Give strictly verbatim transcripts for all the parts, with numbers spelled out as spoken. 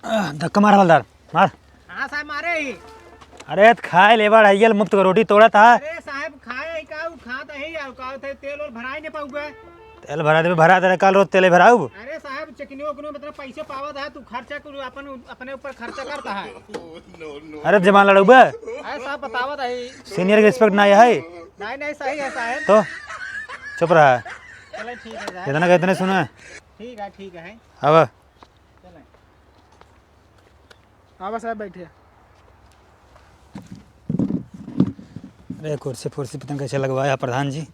आह, धक्का मार हवलदार, मार। हाँ साहब, मारे ही। अरे त खाए लेबा, हइयल मुफ्त क रोटी तोड़त हा। अरे साहब, खाए ही का, उ खात ही, अउ का होत है, तेल ओल भराए नहीं पाउगा। तेल भरा देबे, भरा दे, काल रोज तेले भराउब। अरे साहब, चकनियो उकनियो मतलब पैसे पावत है, तू खर्चा कुल अपन, अपने ऊपर खर्चा करता है। अरे जबान लड़उबे। अरे साहब, बतावत है। Senior के respect ना है। नहीं, नहीं, सही है साहब। तो चुप रहा। चलो ठीक है साहब। जितना का इतने सुना। ठीक है, ठीक है। अब चलें। आवा साहब, बैठे। अरे, कुर्सी फुर्सी पता नहीं कैसे लगवाया प्रधान जी।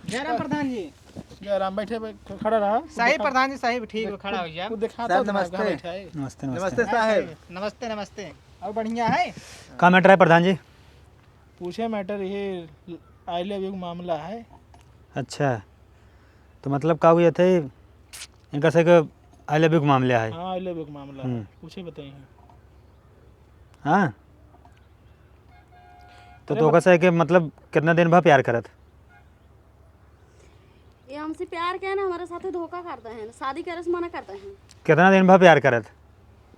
जय राम प्रधान जी। जय राम, बैठे, बैठ-, खड़ा रहा। सही प्रधान जी, सही, ठीक है, खड़ा हो जाए। खुद दिखाता साहब, हूँ, नमस्ते। कहाँ बैठा है? नमस्ते, नमस्ते। नमस्ते साहब। नमस्ते, नमस्ते। और बढ़िया है? का matter है प्रधान जी? पूछे matter ये I love you मामला है। अच्छा, तो मतलब का हुआ थे, इनका से के I love you के मामले है? हाँ, I love you के मामला है। हम्म। पूछे बताइए। हाँ, तो अरे तोहका बत- से के मतलब कितना दिन भा प्यार करत? ये हमसे प्यार किया ना, हमारे साथे धोखा करते हैं, शादी करे से मना करते हैं। कितना दिन भा प्यार करत?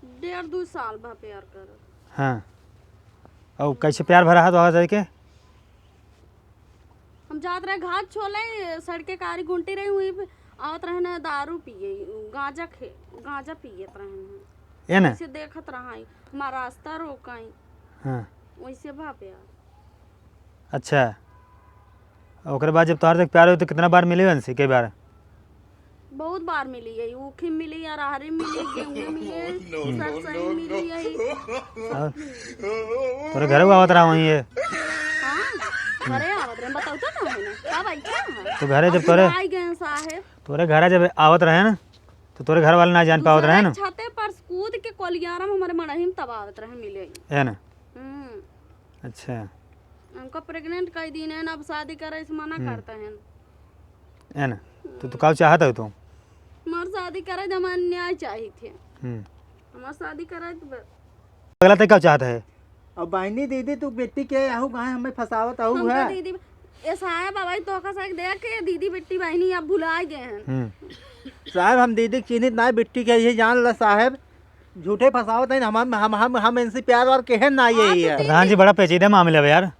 डेढ़ दो साल भा प्यार करत। हाँ, और कैसे प्यार भरा है तोहका से के? हम जात रहे घाट छोले, सड़के कारी गुंटी रही हुई, आवत रहे ना दारू पिए, गांजा खे-, गांजा पियत रहे हैं। ये ना? वैसे देखत रहा, हमारा रास्ता रोकाई। हाँ। वैसे भा प्यार। अच्छा, ओकरे बाद जब तोहार से प्यार हुई तो कितना बार मिली उनसे, कई बार? बहुत बार मिली है, ऊखी मिली, अरहरी मिली, गेहूं मिली, सरसई मिली है। और तोरे घरे आवत रहा वहीं ये? हाँ, घरे आवत रहे, बताओ तो ना है ना, का बैठा है? तो घरे जब अब तोरे भुलाई गए साहेब। तोरे घरे जब आवत रहे ना, तो तोरे घर वाले ना जान पावत रहे ना? छते पर कूद के कोलियारा में हमारे मड़ही में तब आवत रहे मिले। है ना? हम्म। अच्छा। हमका pregnant कई दिन है ना, अब शादी करे से मना हम्म। करते हैं। है ना? तो तू का चाहत है तू? हमार शादी करे जमा न्याय चाहिए थे। हम्म। हमार शादी करे तो ब- अगला तक का चाहत है? अब बहनी दीदी तू बेटी के आहू गाय हमें फंसावत आहू हमका है। दीदी, ए साहब, अब तो का साहब देख के दीदी बेटी बहनी अब भुला गए हैं। हम्म। साहब हम दीदी के चिन्हित ना बिट्टी के ये जान ला साहब। झूठे फंसावत है, हम, हम, हम, हम इनसे प्यार वार केहे ना ये हाँ, तो है। प्रधान जी, बड़ा पेचीदा मामला है यार।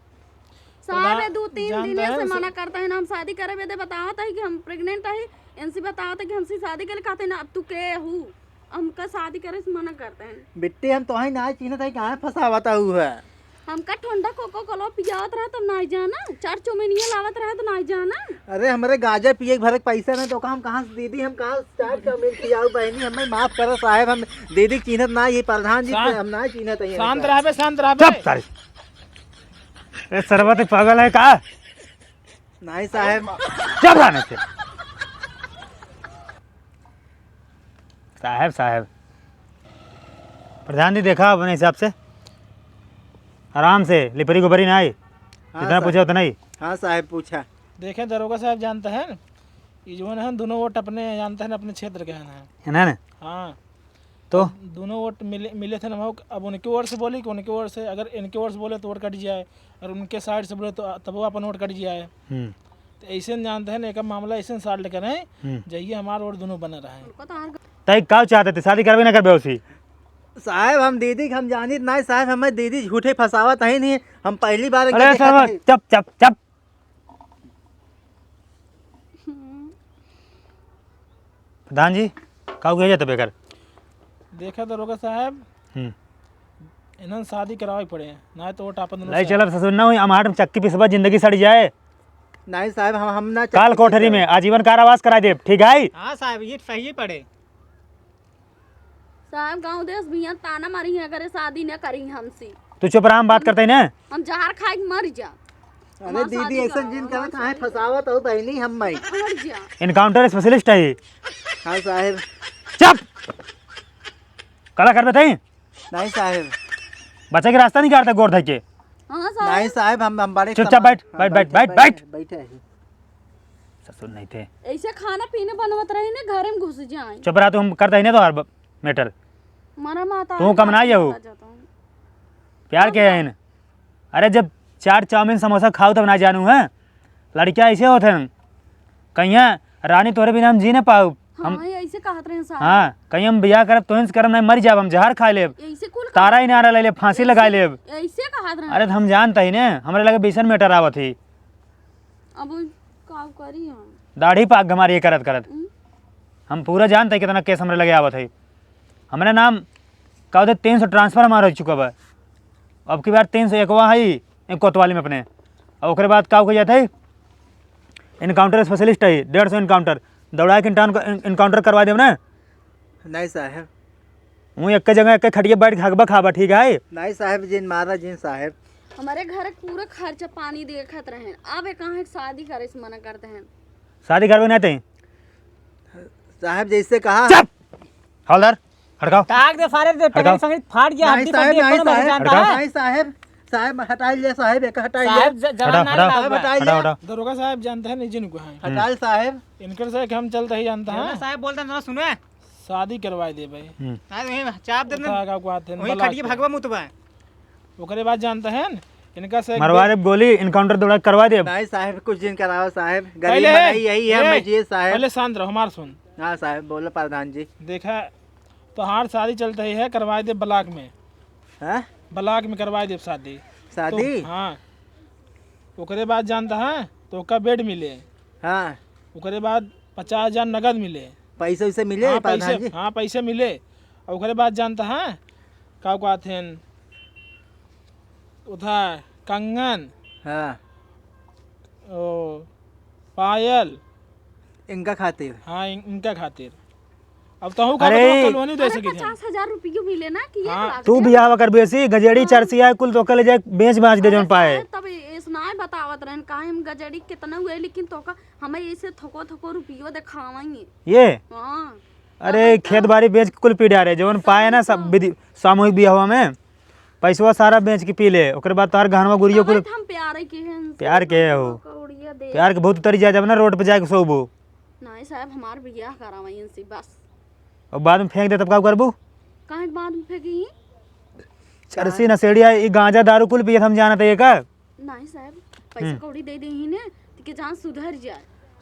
साहब, प्रधान, ये दो तीन दिन से मना करता है ना, हम शादी करे बदे बतावत है कि हम pregnant है, इनसे बतावत है कि हमसे शादी के लिए कहते हैं ना, अब तू के हू, हमका शादी करे से मना करते हैं। बिट्टी, हम तोहई ना चिन्हत है, कहाँ फंसावत है? हमका ठंडा कोको कोला पियावत रहे तब नाई जाना, चार चौमिनिया लावत रहे तो नाई जाना। अरे हमरे गांजा पिए के भरे के पैसा नहीं तो का हम कहाँ से दीदी, हम कहाँ से चार चौमिन पियाऊ बहनी, हमें माफ करो साहेब, हम दीदी के चिन्हत ना, ये प्रधान जी शांत, हम ना चिन्हत है शांत इनका। रहबे, शांत रहबे। चुप सारे। ए सरवा तू पागल है का? नहीं साहेब। चुप रहने से। साहेब, साहेब। प्रधान जी, देखा अपने हिसाब से, आराम से, लिपरी गुबरी ना आई। हाँ, जितना साहेब। पूछा उतना ही। हाँ, साहेब, पूछा। देखें, दरोगा साहेब, जानते हैं, ये जो है ना, दोनों वोट अपने, जानते हैं, अपने क्षेत्र के हैं ना। है ना? हाँ। तो? अब दोनों वोट मिले, मिले थे ना, अब उनके ओर से बोली कि उनके ओर से, अगर इनके ओर से बोले तो वोट कट जाए, और उनके side से बोले तो तब वो अपन वोट कट जाए। हम्म। तो ऐसे न जानते हैं ना, एक मामला ऐसे न solve करें, हम्म। जइए हमार वोट दोनों बने रहे। तय का चाहते थे, शादी करबे ना करबे उसी? साहेब, हम दीदी के हम जानित नाई साहेब, हमें दीदी झूठे फंसावत है नहीं, हम पहली बार अरे इनके साहब, देखत हई। चुप, चुप, चुप। प्रधान जी, का हुआ जाता बेकार? देखा दरोगा साहब, हम्म। इन्हन शादी करावे पड़े, ना तो वोट आपन दोनों नहीं से चलब ससुर, ना हुई, हम हाथ में चक्की पिसबा, जिंदगी सड़ जाए। नहीं साहब, हम, हम ना काल चक्की कोठरी पिसबा। में आजीवन कारावास कराई देब, ठीक है? हाँ साहब, ये सही पड़े। साहब, गाँव देश भैया ताना मारी है, अगर ये शादी न करी हमसे। तू चुप रहा, हम बात करते ही ना। हम जहर खाए के मर जा। अरे हमार दीदी, शादी ऐसा करो, जिन हमार करा, काहे शादी फंसावत हो बहनी हम माई? मर जा। Encounter specialist है ये। हाँ साहेब। चुप! कला कर बताई? नहीं साहेब। बचे के रास्ता नहीं काटता गोर धइ के। हाँ साहेब। नहीं साहेब, हम, हम बड़े चुपचाप समा-, बैठ, हम बैठ, बैठ, बैठे, बैठ, बैठ। बैठे, बैठे हैं। ससुर नहीं थे। ऐसे खाना पीना बनवत रही ना, घर में घुस जाए। चुप रहा, तू हम करता ही ना तो हर ब-, matter। मरा माता तू है, कम ना आई हो। चला जाता हूँ। प्यार हम के है ना? अरे जब चाट चाउमीन समोसा खाऊ तब ना जानू है, लड़कियाँ ऐसे होते हैं। कहिया रानी तोरे बिना हम जी ना पाऊ। हम हाँ, ऐसे कहत रहे साहब। हाँ, कहीं हम बियाह करब, तोहन से करब, नहीं मर जाब, हम जहर खा लेब। ऐसे कुल तारा ही नारा ले लेब, फांसी ऐसे, लगा लेब। ऐसे कहत रहे। अरे, तो हम जानता ही ने, हमरे लगे वैसन matter आवत ही। अब का करी हम? दाढ़ी पाक हमारी ये करत करत। हम्म। हम पूरा जानते हैं कितना case हमरे लगे आवत है। हमरे नाम का होते तीन सौ transfer हमारा हो चुका बा। अब की बार तीन सौ एकवा है एक कोतवाली में अपने। और ओकरे बाद का हो जाता है, encounter specialist है, डेढ़ सौ encounter दौड़ा के encounter करवा देब ना। नहीं साहब। हूँ एक जगह एक खटिया बैठ के हगबा खाबा, ठीक है? नहीं साहब, जिन मारा जिन साहब। हमारे घर के पूरा खर्चा पानी देखत रहे, अब ये कहाँ शादी करे से मना करते हैं? शादी करबे नहीं ते? साहब जैसे कहा। चुप! हवलदार, हड़काओ। ताक दे सारे, दे हड़काओ। टकरी संगीत फाट गया, नहीं हड्डी साहब, फट गया, नहीं कौन मर साहब, जानता हड़काओ। है? नहीं साहब, साहब हटाई ले साहब, एक हटाई ले। साहब ज-, जवान हटाओ, नारी हड़काओ, लागू है। हटाओ, हटाओ। दरोगा साहब जानते हैं, नहीं जिनको हैं। हम्म। हटाई साहब। इनकर से कि हम चलते ही जानता है। साहब बोलते हैं, सुनो। शादी करवाए दे भाई। हम्म। हाँ, तो वहीं चाप दे उठा ना। का कुआत है, वहीं बलाक खटिए के। भगवा मुतबा। ओकरे बाद जानता है न, इनका से मरवा देब गोली, encounter दौड़ा के करवा देब। नहीं साहब, कुछ दिन कराओ साहब, गरीब पहले, बनाई यही है, ए, मर्जी है साहब। पहले शांत रहो, हमार सुन। हाँ साहब, बोलो प्रधान जी। देखा, तोहार शादी चलत ही है, करवाए देब block में। हाँ? Block में करवाए देब शादी। शादी? तो, हाँ। ओकरे बाद जानता है, तो ओका bed मिले। हाँ। ओकरे बाद पचास हजार नगद मिले। पैसे वैसे मिले, हाँ, प्रधान पैसे, जी? हाँ, पैसे मिले। और ओकरे बाद जानता है, का कहत हैं, उधा कंगन, हाँ। ओ, पायल। इनका खातिर? हाँ, इन-, इनका खातिर। अब तहु का अरे! मतलब कलोनी दे अरे, सकी थे। पचास हजार रुपयो मिले ना कि एक हाँ। लाख तू के? बियाह कर बेसी, गजेड़ी हाँ। चरसी आए, कुल तो कल जाए, बेच बाच दे अरे, जौन पाए। साहब, तब ऐसे ना बतावत रहन, काहे हम गजेड़ी कितना हुए, लेकिन तो का हमें ऐसे थोको थोको रुपयो दिखावेंगे। ये? हाँ। अरे, अब खेत बाड़ी बेच के कुल पी डारे, जौन सही पाए ना सब तो। विधि, सामूहिक बियाहवा में, पैसवा सारा बेच के पी ले, ओकरे बाद तोहर गहनवा गुरियो तबे कुल। तो हम प्यार के हैं, प्यार के हो? कौड़िया दे। प्यार के भूत उतरी जाए जब ना road पे जाके सोबो। नहीं साहब, हमार बियाह करावा इनसे बस। और बाद में फेंक दे तब का करबू? काहे के बाद में फेंकी? चरसी नशेड़िया, ई गांजा दारू कुल पियत हम जानत है का? नहीं साहब, पैसा हम्म। कौड़ी दे दे ही ने, तो के जान सुधर जाए।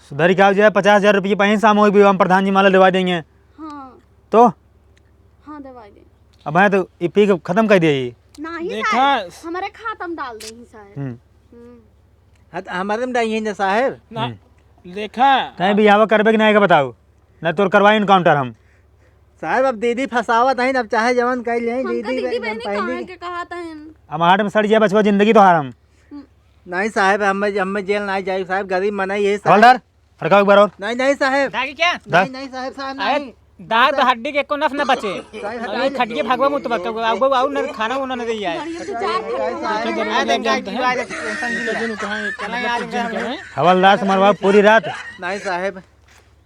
सुधर के आओ जाए, पचास हजार रुपये पहले सामूहिक विवाह में प्रधान जी माला देवा देंगे। हाँ। तो? हाँ, देवा दे। अब है तो ई पी के खत्म कर दिया ये। नहीं देखा साहब, स- हमारे खाता में डाल दे ही साहब। हम्म। हम्म। हाँ, तो हमारे में डाइए ना साहब। ना, हम्म। देखा। कहीं बियाह करबे कि नहीं का बताओ, ना तोर करवाई encounter हम। साहब, अब दीदी फंसावत है, अब चाहे जवन कह ले, हमका दीदी दीदी बहन बहन कहाँ पहली के कहा था हम? हम हाट में सड़ जाए बचवा जिंदगी तोहार हम। हम्म। नहीं साहब, हम, हम जेल नहीं जाए साहब, गरीब मना ये साहब। हवलदार, हड़काओ एक बार और। नहीं, नहीं साहब। दागी क्या? नहीं, नहीं साहब, साहब, अरे, नहीं। दांत हड्डी के एको नस न बचे। साहब, हटाई अरे, ले। खटिए भगवा मुत बक्का, आऊ, आऊ, आऊ, न खाना उना न दे आए। गाड़ियों से चार फटका मार। देखो, दरोगा साहब जानते हैं। टेंशन नहीं ले। इनका जो कहा है, चला यार, कुछ दिन इनका कहें। हवलदार से मरवा पूरी रात। नहीं साहब,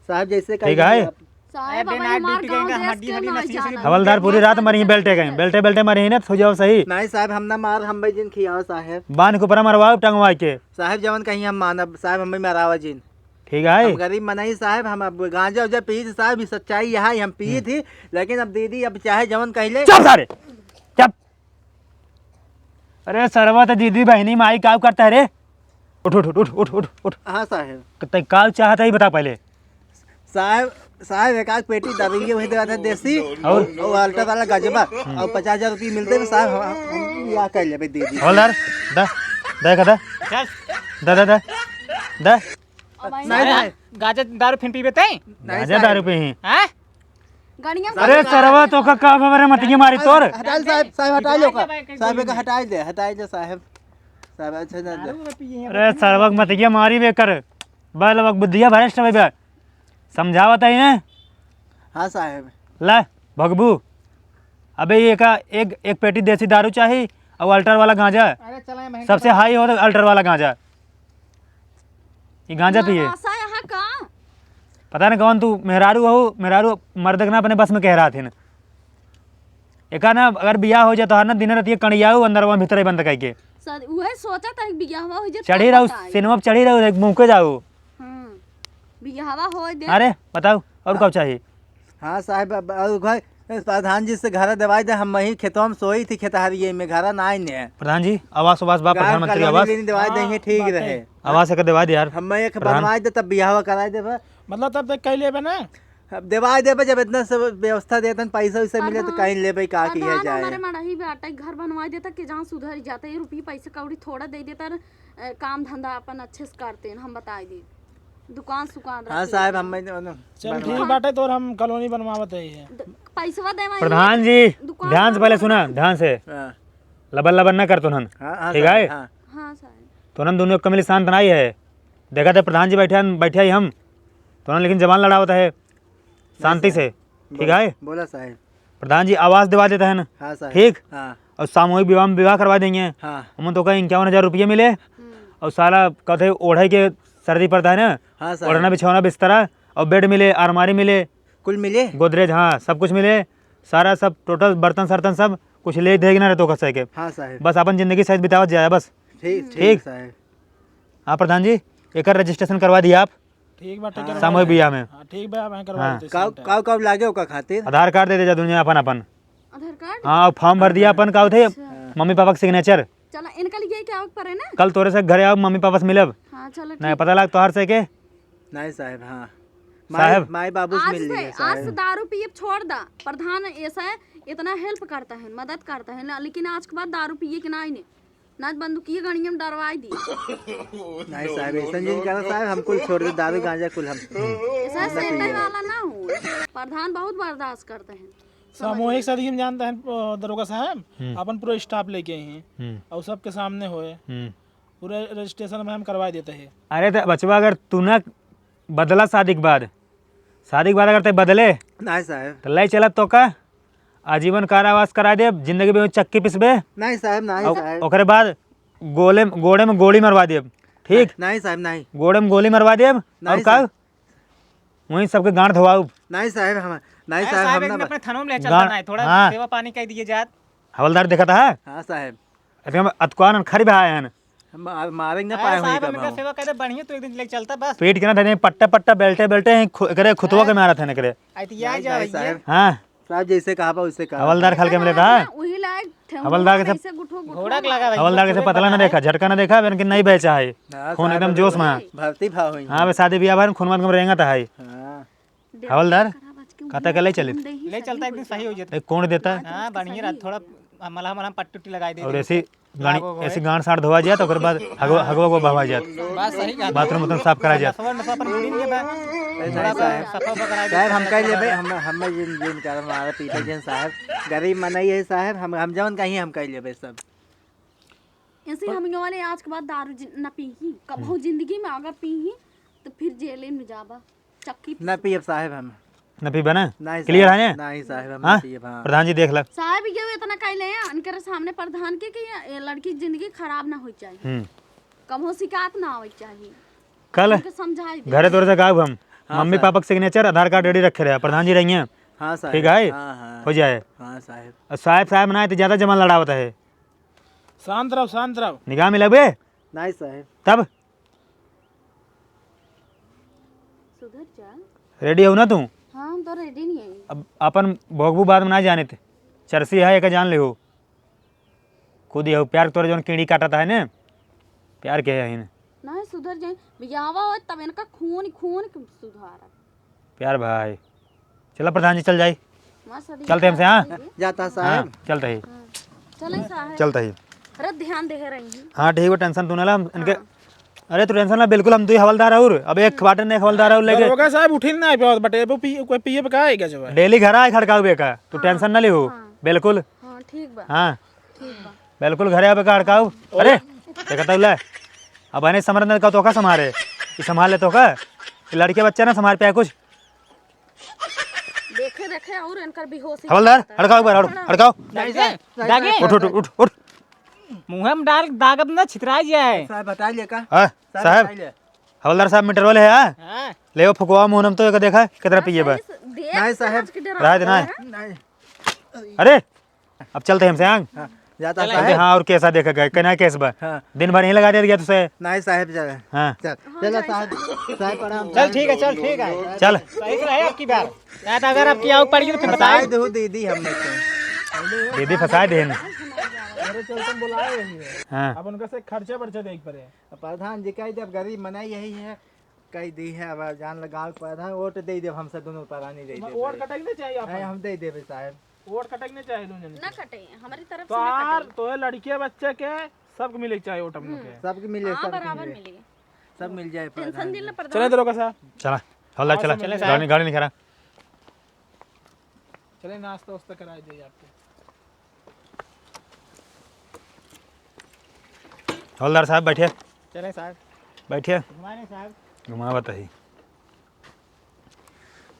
साहब जैसे ठीक कहिए है। आप। साहब, अरे, अब नाक हमार टूटी गाँव गई, देश हड्डी, के हड्डी ना नसी, जाना। हवलदार पूरी रात मरी, बेल्टे गए, बेल्टे, बेल्टे मरी ना, सो जाओ सही। नहीं साहब, हम ना मार, हम भाई जिन खियाओ साहब। बांध के ऊपर मरवाओ, टंगवा के। साहब, जवन कहीं हम मानब, साहब, हम भाई मरावा जिन। ठीक है। हम गरीब मनई साहब, हम अब गांजा उजा पीत साहब, ई सच्चाई यह है, हम पीत हम्म। ही, लेकिन अब दीदी अब चाहे जवन कह ले। चुप सारे, चुप। अरे सरवा तो दीदी बहनी माई का करता है रे? उठ, उठ, उठ। हाँ साहब। तो तै का चाहता है बता पहले। साहब, साहब एक आध पेटी दारू ये वही देवा था देसी और? और अल्टर वाला गजबा हम्म। और पचास हजार रुपये मिलते हैं साहब, हम, हम, हम या कर लेबे दीदी। हवलदार, दा, दा का दा। चल। दा, दा, दा। दा। अब आई नहीं, ना। नहीं। गांजा दारू फिर पीबे तै? नहीं गांजा साहब। दारू पी ही। हैं? गड़िया में अरे गांजा सरवा तो का, का बाबा रे मतिया मारी तोर। हटा ले साहब, साहब हटा लो का। हटा ले भाई, साहब एक हटा ले, हटा ले साहब। साहब अच्छा ना दे। दारू में पिए हैं। अरे सरवा के मतिया मारी बे कर। बल वक बुद्धिया भ्रष्ट है बे। समझावत है ने? हाँ साहब। ले भगबू। अबे ये का एक, एक पेटी देसी दारू चाही और अल्टर वाला गांजा। अरे चला महंगा सबसे दारू। हाई हो तो अल्टर वाला गांजा। ये गांजा पिए। नवासा यहाँ का? पता नहीं कौन तू मेहरारू हो, मेहरारू मर्द के ना अपने बस में कह रहा थे ना। एका ना अगर बियाह हो जाए तो हर ना दिन रात ये कणियाऊ अंदर वहाँ भीतर ही बंद करके। सर, उहे सोचा था कि बियाहवा हो जाए चढ़ी तब रहू, बताई। सिनेमा पे चढ़ी रहू, एक मुंह के जाऊ। हम्म, बियाहवा हो दे। अरे बताओ और का चाहिए? हाँ साहब, अब, अब घर, प्रधान जी से घर दवाई दे, हम वहीं खेतवा में सोई थी खेतहरिये में, घर ना आए ने। प्रधान जी, आवास, आवास बा, गाय प्रधानमंत्री कॉलोनी आवास। लेनी दवाई देंगे, हाँ, ठीक बात रहे। है। आवास एक दवाई दे यार, हम एक प्रधान। बनवाई दे, तब बियाह कराई देबे। मतलब तब तक कह लेबे ना, अब देवाई देबे, जब इतना सब व्यवस्था देतन, पैसा वैसा मिले तो प्रधान, कहीं लेबे का किया प्रधान जाए। हमारे मड़ही बाटे, घर बनवाई देता कि जहाँ सुधर जाता, ये रुपये पैसे कौड़ी थोड़ा दे देता, अ, काम धंधा अपन अच्छे से करते हैं, हम बताई दे, दुकान सुकान हाँ रख साहब, लेते हम हैं। मैं चल बनवा- ठीक बाटे, तोर हम कॉलोनी बनवावत है ये। द-, पैसवा देवा प्रधान जी, दुकान ध्यान से पहले बनवा- सुना, ध्यान से। हाँ। लबर लबर ना कर तुनन। हाँ, हाँ, ठीक साहब, है? हाँ। हाँ, साहब। तुनन दोनों कमिल शांत नाई है। देखा थे प्रधान जी बैठे हैं, बैठे ही हम। तुनन लेकिन जबान लड़ावत है शांति से। ठीक बोला, है? बोला साहब। प्रधान जी आवास दिवा देता है ना। हाँ, साहब। ठीक? हाँ। और सामूहिक विवाह में विवाह करवा देंगे। हाँ। हम तो कहें इक्यावन हजार रुपये मिले। हम्म। और सारा कहते ओढ़े के सर्दी पड़ता है ना। हाँ, साहब। ओढ़ना बिछौना बिस्तरा और बेड मिले, अलमारी मिले। कुल मिले? गोदरेज, हाँ, सब कुछ मिले। सारा सब टोटल बर्तन सर्तन सब कुछ ले देगी ना रहतो कसे के। हाँ, साहब। बस अपन जिंदगी सहित बितावत जाए बस। ठीक, ठीक। ठीक, साहब। हाँ, प्रधान जी, एकर रजिस्ट्रेशन करवा दिया आप। ठीक बा, हाँ। सामूहिक बियाह में। हाँ, ठीक बा, मैं करवा हाँ। देते काउ, सेंटर। काउ, काउ लागे ओका खातिर? आधार कार्ड दे दे जा दुनिया अपन, अपन। आधार कार्ड? हाँ, और फॉर्म भर दिया अपन, का होते? अच्छा। मम्मी पापा के सिग्नेचर। चला, इनका लिए क्या आवे के पड़े ना? कल तोरे से घरे आओ, मम्मी पापा से मिलब। हाँ, चलो, नहीं, ठीक। पता लाग तोहार से के? नहीं साहब, हाँ। माई, साहब। माई बाबू से आज मिल से, लिए आज से साहब। दारू पिए छोड़ दा। प्रधान ऐसा है, इतना हेल्प करता है, मदद करता है ना, लेकिन आज के बाद दारू पिए के ना, इन्हें ना बंदूकिया गणिया में डरवाई दी। नहीं साहब, ऐसा नहीं करा साहब, हम कुल छोड़ दे, दारू गांजा कुल हम। ऐसा ना सेंटर पिए। वाला ना हो, प्रधान बहुत बर्दाश्त करते हैं। सामूहिक शादी हम जानते हैं, अ, दरोगा साहब, हम्म। अपन पूरा स्टाफ लेके आई हैं हम्म। और सबके सामने होए, हम्म। पूरा रजिस्ट्रेशन में हम करवा देते हैं। अरे तो बचवा, अगर तू ना बदला शादी के बाद, शादी के बाद अगर ते बदले, नहीं साहब। तो ले चलब तो का आजीवन कारावास करा देब, जिंदगी में चक्की पिसबे। नहीं साहब, नहीं और साहब। ओकरे बाद गोले, गोड़े में गोली मरवा देब, ठीक? नहीं साहब, नहीं। गोड़े में गोली मरवा देब, नहीं और का? साहब। वहीं सबके गांड धोवाउब। नहीं साहब, हम, नहीं अरे साहब, साहब, हम एक ना दिन ब- अपने थानों में ले चलता गांड, ना है, थोड़ा हाँ। सेवा पानी कर दिए जात। हवलदार देखा था? हाँ साहब। अरे हम अतकुआन खरी भाई हैं। हम मार-, मारेंगे ना अरे पाए हुई साहब, कब इनका हम। सेवा करे बढ़िया, तो एक दिन ले चलता बस। पीट के ना धरे, पट्टा, पट्टा, बेल्टे, बेल्टे, हैं, खु-, एकरे खुतवा के हैं? मारत हैं एकरे। ऐतिया नहीं, जाओ नहीं ये। साहब। हाँ। साहब जैसे कहा बा, वैसे कहा। हवलदार खाल के मिले था? हाँ, वही लायक थे, हवलदार के कैसे गुठो, गुठो घोड़ा के लगा भाई, हवलदार के से घोड़े पतला ना बनाए। देखा, झटका ना देखा, इनके नहीं बेचा है। हाँ, खून साहब, एकदम जोश में। भर्ती भाव हुई। हाँ, बे शादी ब्याह भर खून मत रेंगत है। हाँ। हवलदार, कता के ले चले? ले चलता, एक दिन सही हो जाता। एक कौन देता है? हाँ, बढ़िया रहा, थोड़ा मलहम, मलहम पट्टी उट्टी लगाई दे और दे। ऐसी गाड़ी, लागो गो ऐसी है। गांड साड़ धोवा जात, ओकर बाद हगवा, हगवा को बहवा जात। बात सही कहा। बाथरूम उथरूम साफ करा जात। नसवा, नसवा पर उड़ी नहीं है बा। नहीं, थोड़ा नहीं, सा साहब। सफा उफा करा दे। साहब, हम कह लेबे, हम, हम जिन, जिन कारण हमारा पीपल जन साहब, गरीब मनई है साहब, हम, हम जवन कहीं हम कह लेबे सब। ऐसे ही हम ये वाले आज के बाद दारू जिन-, न पीही, कबहू हम्म। जिंदगी में अगर पीही, तो फिर जेले में जाबा। चक्की ना पीस- पियब साहेब हम। ना पीबा ना? नहीं क्लियर साहेब, है ना? नहीं साहेब, हम हाँ? ना पियब, हाँ। प्रधान जी देख ला। साहेब, ये इतना कहले हैं, इनके सामने प्रधान के कि ये लड़की की जिंदगी खराब ना होई चाहिए। हम्म। कबहू शिकायत ना आवे चाहिए। कल इनके समझाई दे। घरे तोरे से गायब हम। हाँ मम्मी साहेब। पापा के सिग्नेचर, आधार कार्ड रेडी रखे रहे, प्रधान जी रही हैं। हाँ साहेब। ठीक है? हाँ, हाँ। हो जाए। हाँ साहेब। और साहेब, साहेब ना आए तो ज्यादा जबान लड़ावत है। शांत रहो, शांत रहो। निगाह मिलाबे? नहीं साहेब। तब? सुधर जा। रेडी हो ना तू? हाँ, हम तो रेडी नहीं है। अब अपन भोगबू बाद में ना जाने थे। चरसी है, एक जान ले हो। खुद यह प्यार तोरे जौन कीड़ी काटत है ने, प्यार के है ही ने। नहीं, सुधर जाए। बियाहवा हो तब इनका खून, खून के सुधार। प्यार भाई। चला प्रधान जी, चल जाई। माँ सदी चलते हमसे, हाँ? जाता हाँ, साहेब। चलते ही। हाँ। चले साहेब। चलते ही। अरे ध्यान दे रही। हाँ, ठीक बा, टेंशन तू ना ला, हम इनके हाँ। अरे तू टेंशन ना, बिल्कुल हम दुई हवलदार और अब एक बाटे ने एक हवलदार और लेके। दरोगा साहेब उठिन ना पावत बटे, वो पी-, कोई पिए पे का आएगा जब? डेली घर आए खड़काऊ बेका, तू हाँ, टेंशन ना लिहो। हाँ। बिल्कुल। हाँ, ठीक बा। हाँ। ठीक बा। बिल्कुल घरे आवे का हड़काऊ। अरे, देखा तो ले। अब अने समरन का तो का संभारे? ये संभाल ले तो का? ये लड़के बच्चे ना संभाल पे कुछ? देखे, देखे और इनकर बेहोशी हवलदार, करता है। हड़काओ एक बार, हड़ो, हड़काओ। दागे, दागे। उठ, उठ, उठ, उठ। मुँह में डाल दागब ना, छितरा जाए। साहेब, बता लिया का? हाँ, साहेब, साहेब। बता लिया। हवलदार साहेब, मीटर वाले हैं, हाँ? हाँ। ले वो फुकवा मुँह में तो एक देखा, कितना पिए बा। सही से देख नहीं, साहेब। समझ के डरा रहा है, रहा है। नहीं। अरे, अब चलते हमसे आंग। हाँ, जाता चल। साहेब। हाँ, और कैसा देखा गया, कहना केस बा। हाँ। दिन भर यहीं लगा दिया गया तुझे। नहीं साहेब, चल। हाँ। चल, हाँ, चलो जाए साहेब। साहेब। साहेब प्रणाम। चल ठीक है, चल ठीक है। चल। सही से रहे अब की बार। नहीं तो अगर अब की आउक पड़ गई तो फिर फंसाए बताए। दो दीदी हमने तो। दीदी फंसाए दे। अरे चल, तुम बुलाए रही है। हाँ। अब उनका से खर्चा बर्चा देख पड़े। अब प्रधान जी कही, जब गरीब मनाई यही है, कही दी है, अब जान लगा के पैदा है, वोट दे देब, हमसे दोनों परानी दे देब। वोट कटे के नहीं चाहिए नहीं, अपन। हम दे देबे साहब। वोट कटे के नहीं चाहिए दोनों जने ना के। कटे, हमारी तरफ तो से ना यार, कटे। तो ये लड़के बच्चे के सबके मिले के चाहिए वोट हम लोग हम्म। के। सबके मिले, हाँ, सबके बराबर मिले। मिले। सब मिल जाए टेंशन प्रधान दिल जी। ना प्रधान। चले दरोगा साहब। चला, हवलदार, आओ चला। सब मिले। गाड़ी, गाड़ी निकाला। चले, नाश्ता वास्ता करा दे आपको। हवलदार साहब, बैठिए। चले साहब। बैठिए। घुमा रहे साहब। घुमावत ही।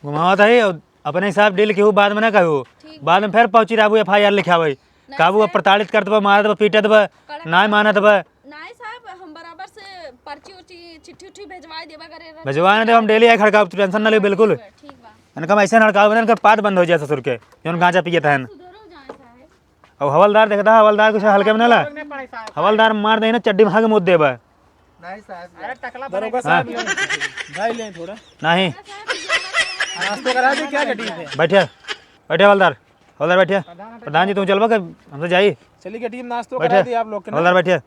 घुमावत ही, और अपने हिसाब डील केहू बाद में ना कहू। ठीक। बाद में फिर पहुँची रहबू, एफ आई आर लिखावे। नहीं काबू साहब। प्रताड़ित करत बा, मारत बा, पीटत बा, कड़क नाय मानत बा। नाय साहब, हम बराबर से पर्ची उर्ची, चिट्ठी उट्ठी भेजवाए देबा करे रहते। भेजवाए ना देब, हम डेली आए खड़काव, तू टेंशन ना ले, बिल्कुल। ठीक बा, ठीक बा। इनका हम ऐसे हड़काव, इनका पाद बंद हो जाए ससुर के, जौन गांजा पिए था। सुधरो जाए साहब। अब हवलदार देखता, हवलदार कुछ हल्के में ना ला। हवलदार मार दे ना, चड्डी में हाथ मुद देबा। नहीं साहब। अरे टकला दरोगा साहब, हाँ। ले, भाई ले थोड़ा। नहीं। नाश्ता करा दे क्या गड्डी पे? बैठे, बैठे हवलदार, हवलदार बैठे। प्रधान जी, तुम चलबा के हमसे जाई? चलिए गड्डी में नाश्ता बैठे। करा दे आप लोग के ना। हवलदार बैठे।